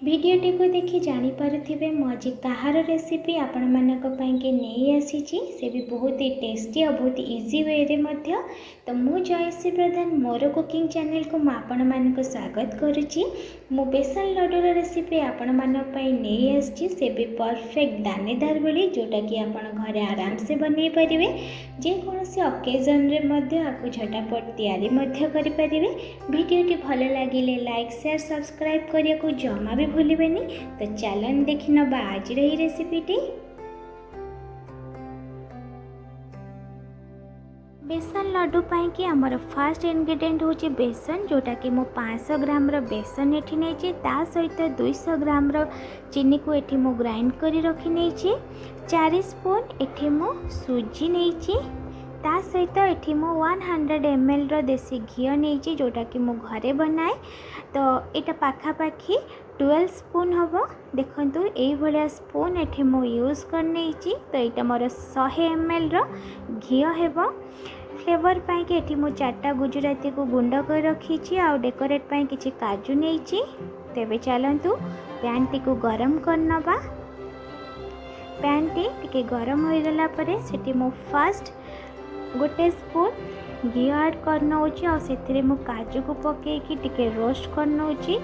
ଭିଡ଼ିଓଟିକୁ ଦେଖି ଜାଣିପାରୁଥିବେ ମୁଁ ଆଜି କାହାର ରେସିପି ଆପଣମାନଙ୍କ ପାଇଁକି ନେଇ ଆସିଛି। ସେ ବି ବହୁତ ଟେଷ୍ଟି ଆଉ ବହୁତ ଇଜି ୱେରେ ମଧ୍ୟ। ତ ମୁଁ ଜୟଶ୍ରୀ ପ୍ରଧାନ, ମୋର କୁକିଂ ଚ୍ୟାନେଲକୁ ମୁଁ ଆପଣମାନଙ୍କୁ ସ୍ୱାଗତ କରୁଛି। ମୁଁ ବେସନ ଲଡ଼ୁର ରେସିପି ଆପଣମାନଙ୍କ ପାଇଁ ନେଇ ଆସିଛି, ସେ ବି ପରଫେକ୍ଟ ଦାନେଦାର ଭଳି, ଯେଉଁଟାକି ଆପଣ ଘରେ ଆରାମସେ ବନେଇ ପାରିବେ। ଯେକୌଣସି ଅକେଜନରେ ମଧ୍ୟ ଆକୁ ଝଟାପଟ ତିଆରି ମଧ୍ୟ କରିପାରିବେ। ଭିଡ଼ିଓଟି ଭଲ ଲାଗିଲେ ଲାଇକ୍, ସେୟାର, ସବସ୍କ୍ରାଇବ୍ କରିବାକୁ ଜମା ବି ଭୁଲିବେନି। ତ ଚାଲନ୍ତୁ ଦେଖିନେବା ଆଜିର ଏହି ରେସିପିଟି। ବେସନ ଲଡ଼ୁ ପାଇଁକି ଆମର ଫାର୍ଷ୍ଟ ଇନଗ୍ରିଡ଼ିଏଣ୍ଟ ହେଉଛି ବେସନ, ଯେଉଁଟାକି ମୁଁ 500 ଗ୍ରାମର ବେସନ ଏଠି ନେଇଛି। ତା ସହିତ 200 ଗ୍ରାମର ଚିନିକୁ ଏଠି ମୁଁ ଗ୍ରାଇଣ୍ଡ କରି ରଖିନେଇଛି। 4 ସ୍ପୁନ୍ ଏଠି ମୁଁ ସୁଜି ନେଇଛି। ତା ସହିତ ଏଠି ମୁଁ 100 ଏମ୍ଏଲ୍ର ଦେଶୀ ଘିଅ ନେଇଛି, ଯେଉଁଟାକି ମୁଁ ଘରେ ବନାଏ। ତ ଏଇଟା ପାଖାପାଖି 12 ସ୍ପୁନ୍ ହେବ। ଦେଖନ୍ତୁ, ଏଇଭଳିଆ ସ୍ପୁନ୍ ଏଠି ମୁଁ ୟୁଜ୍ କରିନେଇଛି। ତ ଏଇଟା ମୋର 100 ଏମ୍ଏଲ୍ର ଘିଅ ହେବ। ଫ୍ଲେଭର୍ ପାଇଁକି ଏଠି ମୁଁ 4ଟା ଗୁଜୁରାତିକୁ ଗୁଣ୍ଡ କରି ରଖିଛି ଆଉ ଡେକୋରେଟ୍ ପାଇଁ କିଛି କାଜୁ ନେଇଛି। ତେବେ ଚାଲନ୍ତୁ ପ୍ୟାନ୍ଟିକୁ ଗରମ କରିନେବା। ପ୍ୟାନ୍ଟି ଟିକେ ଗରମ ହୋଇଗଲା ପରେ ସେଠି ମୁଁ ଫାର୍ଷ୍ଟ ଗୋଟେ ସ୍ପୁନ୍ ଘିଅ ଆଡ଼୍ କରିନେଉଛି ଆଉ ସେଥିରେ ମୁଁ କାଜୁକୁ ପକାଇକି ଟିକେ ରୋଷ୍ଟ କରିନେଉଛି।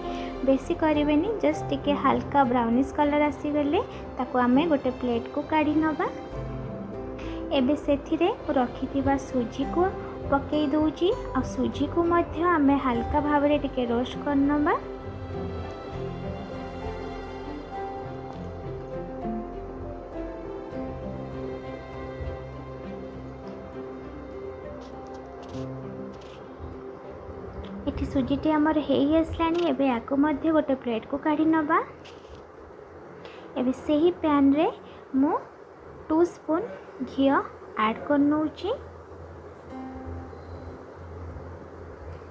ବେଶୀ କରିବେନି, ଜଷ୍ଟ ଟିକେ ହାଲକା ବ୍ରାଉନିସ୍ କଲର୍ ଆସିଗଲେ ତାକୁ ଆମେ ଗୋଟେ ପ୍ଲେଟ୍କୁ କାଢ଼ି ନେବା। ଏବେ ସେଥିରେ ମୁଁ ରଖିଥିବା ସୁଜିକୁ ପକାଇ ଦେଉଛି ଆଉ ସୁଜିକୁ ମଧ୍ୟ ଆମେ ହାଲକା ଭାବରେ ଟିକେ ରୋଷ୍ଟ କରିନେବା। ଏଠି ସୁଜିଟି ଆମର ହେଇ ଆସିଲାଣି। ଏବେ ୟାକୁ ମଧ୍ୟ ଗୋଟେ ପ୍ଲେଟ୍କୁ କାଢ଼ି ନେବା। ଏବେ ସେହି ପ୍ୟାନ୍ରେ ମୁଁ 2 ସ୍ପୁନ୍ ଘିଅ ଆଡ଼୍ କରିନେଉଛି।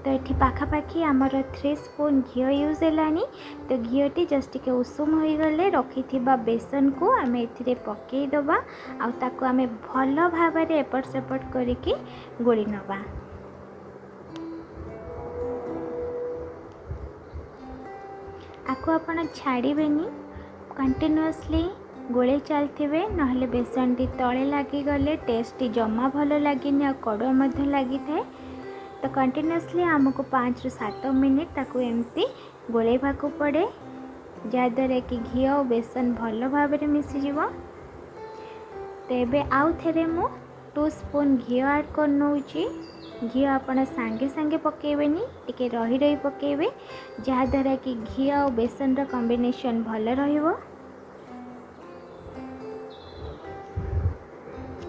ତ ଏଠି ପାଖାପାଖି ଆମର 3 ସ୍ପୁନ୍ ଘିଅ ୟୁଜ୍ ହେଲାଣି। ତ ଘିଅଟି ଜଷ୍ଟ ଟିକେ ଉଷୁମ ହୋଇଗଲେ ରଖିଥିବା ବେସନକୁ ଆମେ ଏଥିରେ ପକାଇଦେବା ଆଉ ତାକୁ ଆମେ ଭଲ ଭାବରେ ଏପଟ ସେପଟ କରିକି ଗୋଳି ନେବା। ଆକୁ ଆପଣ ଛାଡ଼ିବେନି, କଣ୍ଟିନ୍ୟୁଅସଲି ଗୋଳେଇ ଚାଲିଥିବେ, ନହେଲେ ବେସନଟି ତଳେ ଲାଗିଗଲେ ଟେଷ୍ଟଟି ଜମା ଭଲ ଲାଗେନି ଆଉ କଡ଼ୁଆ ମଧ୍ୟ ଲାଗିଥାଏ। ତ କଣ୍ଟିନ୍ୟୁଅସଲି ଆମକୁ 5ରୁ 7 ମିନିଟ୍ ତାକୁ ଏମିତି ଗୋଳେଇବାକୁ ପଡ଼େ, ଯାହାଦ୍ୱାରା କି ଘିଅ ଆଉ ବେସନ ଭଲ ଭାବରେ ମିଶିଯିବ। ତ ଏବେ ଆଉ ଥରେ ମୁଁ 2 ସ୍ପୁନ୍ ଘିଅ ଆଡ଼୍ କରିନେଉଛି। ଘିଅ ଆପଣ ସାଙ୍ଗେ ସାଙ୍ଗେ ପକାଇବେନି, ଟିକେ ରହି ରହି ପକାଇବେ, ଯାହାଦ୍ୱାରା କି ଘିଅ ଆଉ ବେସନର କମ୍ବିନେସନ୍ ଭଲ ରହିବ।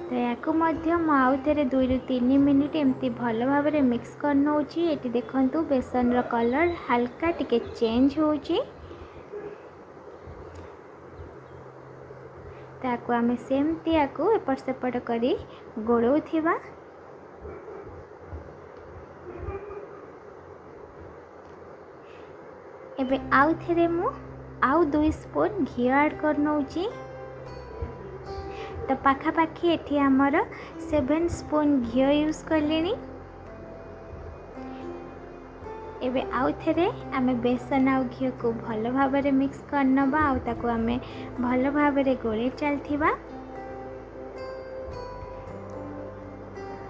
ତ ୟାକୁ ମଧ୍ୟ ମୁଁ ଆଉ ଥରେ 2ରୁ 3 ମିନିଟ୍ ଏମିତି ଭଲ ଭାବରେ ମିକ୍ସ କରିନେଉଛି। ଏଠି ଦେଖନ୍ତୁ, ବେସନର କଲର୍ ହାଲକା ଟିକେ ଚେଞ୍ଜ ହେଉଛି। ତାକୁ ଆମେ ସେମିତି ୟାକୁ ଏପଟ ସେପଟ କରି ଗୋଳଉଥିବା। ଏବେ ଆଉ ଥରେ ମୁଁ ଆଉ 2 ସ୍ପୁନ୍ ଘିଅ ଆଡ଼୍ କରିନେଉଛି। ତ ପାଖାପାଖି ଏଠି ଆମର 7 ସ୍ପୁନ୍ ଘିଅ ୟୁଜ୍ କଲିଣି। ଏବେ ଆଉ ଥରେ ଆମେ ବେସନ ଆଉ ଘିଅକୁ ଭଲ ଭାବରେ ମିକ୍ସ କରିନେବା ଆଉ ତାକୁ ଆମେ ଭଲ ଭାବରେ ଗୋଳେଇ ଚାଲିଥିବା।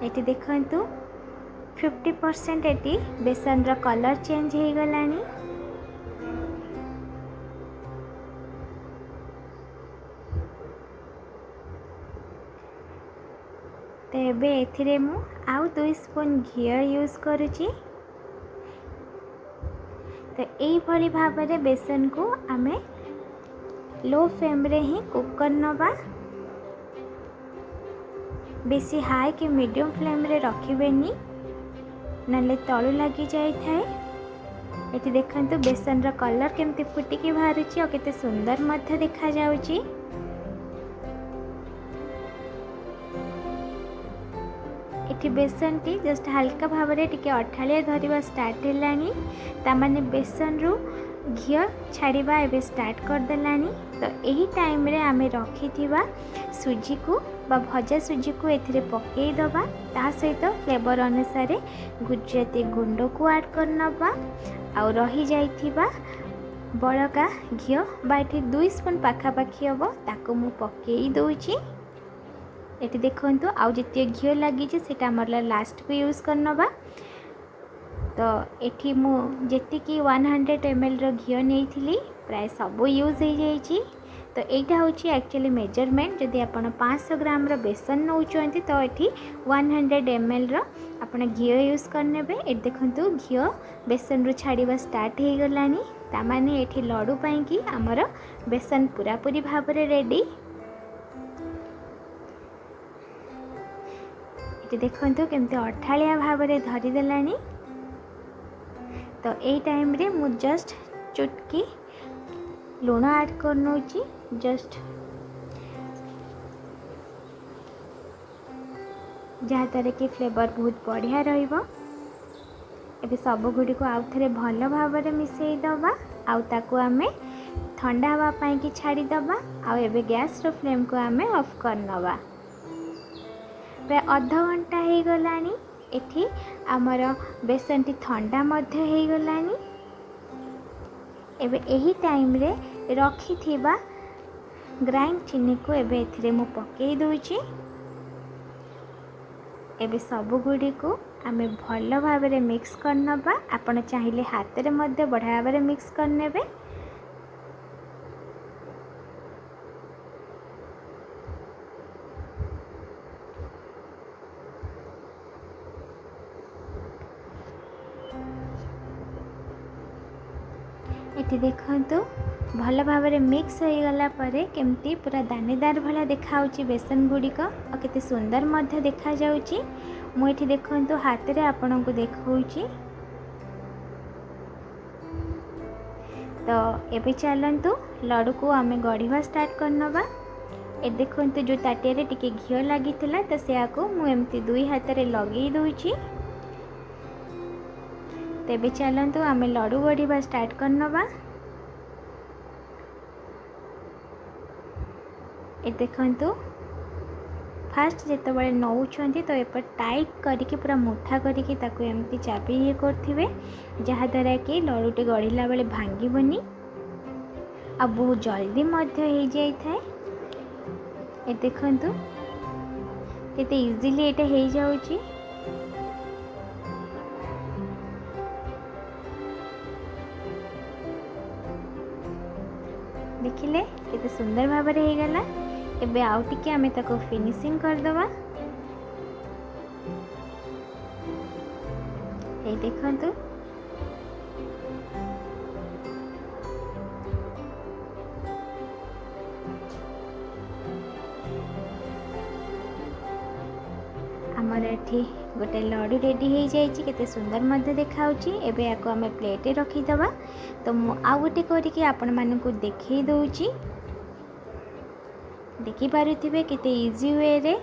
ଏଠି ଦେଖନ୍ତୁ, 50% ଏଠି ବେସନର କଲର୍ ଚେଞ୍ଜ ହେଇଗଲାଣି। ତ ଏବେ ଏଥିରେ ମୁଁ ଆଉ 2 ସ୍ପୁନ୍ ଘିଅ ୟୁଜ୍ କରୁଛି। ତ ଏଇଭଳି ଭାବରେ ବେସନକୁ ଆମେ ଲୋ ଫ୍ଲେମ୍ରେ ହିଁ କୁକ୍ କରିନେବା। ବେଶୀ ହାଇ କି ମିଡ଼ିୟମ୍ ଫ୍ଲେମ୍ରେ ରଖିବେନି, ନହେଲେ ତଳୁ ଲାଗିଯାଇଥାଏ। ଏଠି ଦେଖନ୍ତୁ, ବେସନର କଲର୍ କେମିତି ଫୁଟିକି ବାହାରୁଛି ଆଉ କେତେ ସୁନ୍ଦର ମଧ୍ୟ ଦେଖାଯାଉଛି। ଏଠି ବେସନଟି ଜଷ୍ଟ ହାଲକା ଭାବରେ ଟିକେ ଅଠାଳିଆ ଧରିବା ଷ୍ଟାର୍ଟ ହେଲାଣି, ତାମାନେ ବେସନରୁ ଘିଅ ଛାଡ଼ିବା ଏବେ ଷ୍ଟାର୍ଟ କରିଦେଲାଣି। ତ ଏହି ଟାଇମ୍ରେ ଆମେ ରଖିଥିବା ସୁଜିକୁ ବା ଭଜା ସୁଜିକୁ ଏଥିରେ ପକାଇଦେବା। ତା ସହିତ ଫ୍ଲେଭର୍ ଅନୁସାରେ ଗୁଜୁରାତି ଗୁଣ୍ଡକୁ ଆଡ଼୍ କରିନେବା ଆଉ ରହିଯାଇଥିବା ବଳକା ଘିଅ ବା ଏଠି 2 ସ୍ପୁନ୍ ପାଖାପାଖି ହେବ, ତାକୁ ମୁଁ ପକାଇ ଦେଉଛି। ଏଠି ଦେଖନ୍ତୁ, ଆଉ ଯେତିକି ଘିଅ ଲାଗିଛି ସେଇଟା ଆମର ଲାଷ୍ଟକୁ ୟୁଜ୍ କରିନେବା। ତ ଏଠି ମୁଁ ଯେତିକି 100 ଏମ୍ଏଲ୍ର ଘିଅ ନେଇଥିଲି, ପ୍ରାୟ ସବୁ ୟୁଜ୍ ହେଇଯାଇଛି। ତ ଏଇଟା ହେଉଛି ଆକ୍ଚୁଆଲି ମେଜରମେଣ୍ଟ। ଯଦି ଆପଣ 500 ଗ୍ରାମର ବେସନ ନେଉଛନ୍ତି, ତ ଏଠି 100 ଏମ୍ଏଲ୍ର ଆପଣ ଘିଅ ୟୁଜ୍ କରିନେବେ। ଏଠି ଦେଖନ୍ତୁ, ଘିଅ ବେସନରୁ ଛାଡ଼ିବା ଷ୍ଟାର୍ଟ ହେଇଗଲାଣି। ତାମାନେ ଏଠି ଲଡ଼ୁ ପାଇଁକି ଆମର ବେସନ ପୁରାପୁରି ଭାବରେ ରେଡ଼ି। ଏଠି ଦେଖନ୍ତୁ, କେମିତି ଅଠାଳିଆ ଭାବରେ ଧରିଦେଲାଣି। ତ ଏଇ ଟାଇମ୍ରେ ମୁଁ ଜଷ୍ଟ ଚୁଟକି ଲୁଣ ଆଡ଼୍ କରିନେଉଛି ଜଷ୍ଟ, ଯାହାଦ୍ୱାରା କି ଫ୍ଲେଭର୍ ବହୁତ ବଢ଼ିଆ ରହିବ। ଏବେ ସବୁଗୁଡ଼ିକୁ ଆଉ ଥରେ ଭଲ ଭାବରେ ମିଶାଇ ଦେବା ଆଉ ତାକୁ ଆମେ ଥଣ୍ଡା ହେବା ପାଇଁକି ଛାଡ଼ିଦେବା। ଆଉ ଏବେ ଗ୍ୟାସ୍ର ଫ୍ଲେମ୍କୁ ଆମେ ଅଫ୍ କରିନେବା। ପ୍ରାୟ ଅଧଘଣ୍ଟା ହେଇଗଲାଣି, ଏଠି ଆମର ବେସନଟି ଥଣ୍ଡା ମଧ୍ୟ ହେଇଗଲାଣି। ଏବେ ଏହି ଟାଇମ୍ରେ ରଖିଥିବା ଗ୍ରାଇଣ୍ଡ ଚିନିକୁ ଏବେ ଏଥିରେ ମୁଁ ପକାଇ ଦେଉଛି। ଏବେ ସବୁଗୁଡ଼ିକୁ ଆମେ ଭଲ ଭାବରେ ମିକ୍ସ କରିନେବା। ଆପଣ ଚାହିଁଲେ ହାତରେ ମଧ୍ୟ ବଢ଼ିଆ ଭାବରେ ମିକ୍ସ କରିନେବେ। ଏଠି ଦେଖନ୍ତୁ, ଭଲ ଭାବରେ ମିକ୍ସ ହୋଇଗଲା ପରେ କେମିତି ପୁରା ଦାନେଦାର ଭଳିଆ ଦେଖାହେଉଛି ବେସନ ଗୁଡ଼ିକ, ଆଉ କେତେ ସୁନ୍ଦର ମଧ୍ୟ ଦେଖାଯାଉଛି। ମୁଁ ଏଠି ଦେଖନ୍ତୁ, ହାତରେ ଆପଣଙ୍କୁ ଦେଖାଉଛି। ତ ଏବେ ଚାଲନ୍ତୁ, ଲଡ଼ୁକୁ ଆମେ ଗଢ଼ିବା ଷ୍ଟାର୍ଟ କରିନେବା। ଏ ଦେଖନ୍ତୁ, ଯେଉଁ ତାଟିଆରେ ଟିକେ ଘିଅ ଲାଗିଥିଲା, ତ ସେୟାକୁ ମୁଁ ଏମିତି ଦୁଇ ହାତରେ ଲଗେଇ ଦେଉଛି। ତେବେ ଚାଲନ୍ତୁ, ଆମେ ଲଡ଼ୁ ଗଢ଼ିବା ଷ୍ଟାର୍ଟ କରିନେବା। ଏ ଦେଖନ୍ତୁ, ଫାଷ୍ଟ ଯେତେବେଳେ ନେଉଛନ୍ତି, ତ ଏପଟ ଟାଇଟ୍ କରିକି ପୁରା ମୁଠା କରିକି ତାକୁ ଏମିତି ଚାପି ଇଏ କରୁଥିବେ, ଯାହାଦ୍ୱାରା କି ଲଡ଼ୁଟି ଗଢ଼ିଲା ବେଳେ ଭାଙ୍ଗିବନି ଆଉ ବହୁତ ଜଲ୍ଦି ମଧ୍ୟ ହେଇଯାଇଥାଏ। ଏ ଦେଖନ୍ତୁ, କେତେ ଇଜିଲି ଏଇଟା ହେଇଯାଉଛି। ଦେଖିଲେ, କେତେ ସୁନ୍ଦର ଭାବରେ ହେଇଗଲା। ଏବେ ଆଉ ଟିକେ ଆମେ ତାକୁ ଫିନିସିଂ କରିଦେବା। ଏଇ ଦେଖନ୍ତୁ, ଆମର ଏଠି ଗୋଟେ ଲଡ଼ୁ ରେଡ଼ି ହେଇଯାଇଛି। କେତେ ସୁନ୍ଦର ମଧ୍ୟ ଦେଖାହେଉଛି। ଏବେ ୟାକୁ ଆମେ ପ୍ଲେଟ୍ରେ ରଖିଦେବା। ତ ମୁଁ ଆଉ ଗୋଟେ କରିକି ଆପଣମାନଙ୍କୁ ଦେଖେଇ ଦେଉଛି। ଦେଖିପାରୁଥିବେ, କେତେ ଇଜି ୱେରେ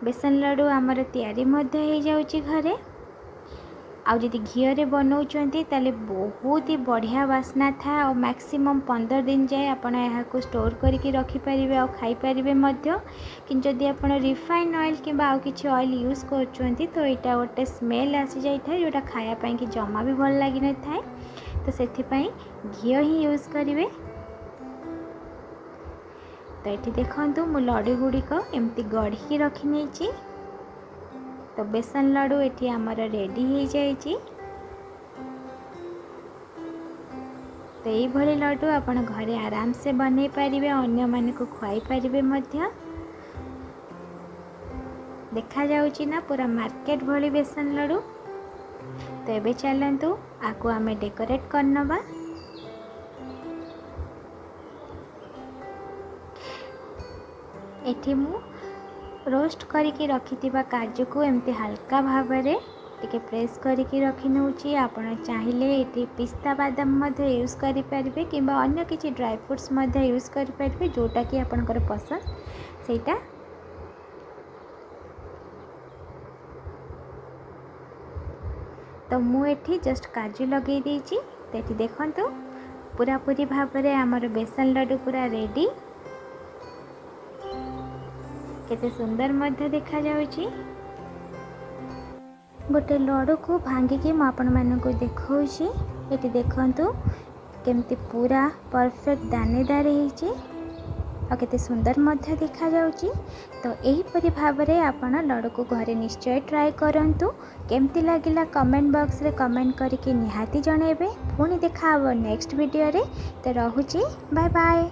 ବେସନ ଲଡ଼ୁ ଆମର ତିଆରି ମଧ୍ୟ ହେଇଯାଉଛି ଘରେ। ଆଉ ଯଦି ଘିଅରେ ବନାଉଛନ୍ତି, ତାହେଲେ ବହୁତ ହି ବଢ଼ିଆ ବାସ୍ନା ଥାଏ ଆଉ ମ୍ୟାକ୍ସିମମ୍ 15 ଦିନ ଯାଏ ଆପଣ ଏହାକୁ ଷ୍ଟୋର୍ କରିକି ରଖିପାରିବେ ଆଉ ଖାଇପାରିବେ ମଧ୍ୟ। କିନ୍ତୁ ଯଦି ଆପଣ ରିଫାଇନ୍ ଅଏଲ୍ କିମ୍ବା ଆଉ କିଛି ଅଏଲ୍ ୟୁଜ୍ କରୁଛନ୍ତି, ତ ଏଇଟା ଗୋଟେ ସ୍ମେଲ୍ ଆସିଯାଇଥାଏ, ଯେଉଁଟା ଖାଇବା ପାଇଁକି ଜମା ବି ଭଲ ଲାଗିନଥାଏ। ତ ସେଥିପାଇଁ ଘିଅ ହିଁ ୟୁଜ୍ କରିବେ। ତ ଏଠି ଦେଖନ୍ତୁ, ମୁଁ ଲଡ଼ୁ ଗୁଡ଼ିକ ଏମିତି ଗଢ଼ିକି ରଖିନେଇଛି। ତ ବେସନ ଲଡ଼ୁ ଏଠି ଆମର ରେଡ଼ି ହେଇଯାଇଛି। ତ ଏଇଭଳି ଲଡ଼ୁ ଆପଣ ଘରେ ଆରାମସେ ବନେଇ ପାରିବେ, ଅନ୍ୟମାନଙ୍କୁ ଖୁଆଇ ପାରିବେ ମଧ୍ୟ। ଦେଖାଯାଉଛି ନା ପୁରା ମାର୍କେଟ ଭଳି ବେସନ ଲଡ଼ୁ? ତ ଏବେ ଚାଲନ୍ତୁ, ଆକୁ ଆମେ ଡେକୋରେଟ୍ କରିନେବା। ଏଠି ମୁଁ ରୋଷ୍ଟ କରିକି ରଖିଥିବା କାଜୁକୁ ଏମିତି ହାଲକା ଭାବରେ ଟିକେ ପ୍ରେସ୍ କରିକି ରଖି ନେଉଛି। ଆପଣ ଚାହିଁଲେ ଏଠି ପିସ୍ତା ବାଦାମ ମଧ୍ୟ ୟୁଜ୍ କରିପାରିବେ କିମ୍ବା ଅନ୍ୟ କିଛି ଡ୍ରାଏ ଫ୍ରୁଟ୍ସ ମଧ୍ୟ ୟୁଜ୍ କରିପାରିବେ, ଯେଉଁଟାକି ଆପଣଙ୍କର ପସନ୍ଦ ସେଇଟା। ତ ମୁଁ ଏଠି ଜଷ୍ଟ କାଜୁ ଲଗେଇ ଦେଇଛି। ତ ଏଠି ଦେଖନ୍ତୁ, ପୁରାପୁରି ଭାବରେ ଆମର ବେସନ ଲଡ଼ୁ ପୁରା ରେଡ଼ି। କେତେ ସୁନ୍ଦର ମଧ୍ୟ ଦେଖାଯାଉଛି। ଗୋଟେ ଲଡ଼ୁକୁ ଭାଙ୍ଗିକି ମୁଁ ଆପଣମାନଙ୍କୁ ଦେଖାଉଛି। ଏଠି ଦେଖନ୍ତୁ, କେମିତି ପୁରା ପରଫେକ୍ଟ ଦାନେଦାର ହେଇଛି ଆଉ କେତେ ସୁନ୍ଦର ମଧ୍ୟ ଦେଖାଯାଉଛି। ତ ଏହିପରି ଭାବରେ ଆପଣ ଲଡ଼ୁକୁ ଘରେ ନିଶ୍ଚୟ ଟ୍ରାଏ କରନ୍ତୁ। କେମିତି ଲାଗିଲା, କମେଣ୍ଟ ବକ୍ସରେ କମେଣ୍ଟ କରିକି ନିହାତି ଜଣାଇବେ। ପୁଣି ଦେଖା ହେବ ନେକ୍ସଟ ଭିଡ଼ିଓରେ। ତ ରହୁଛି, ବାଏ ବାଏ।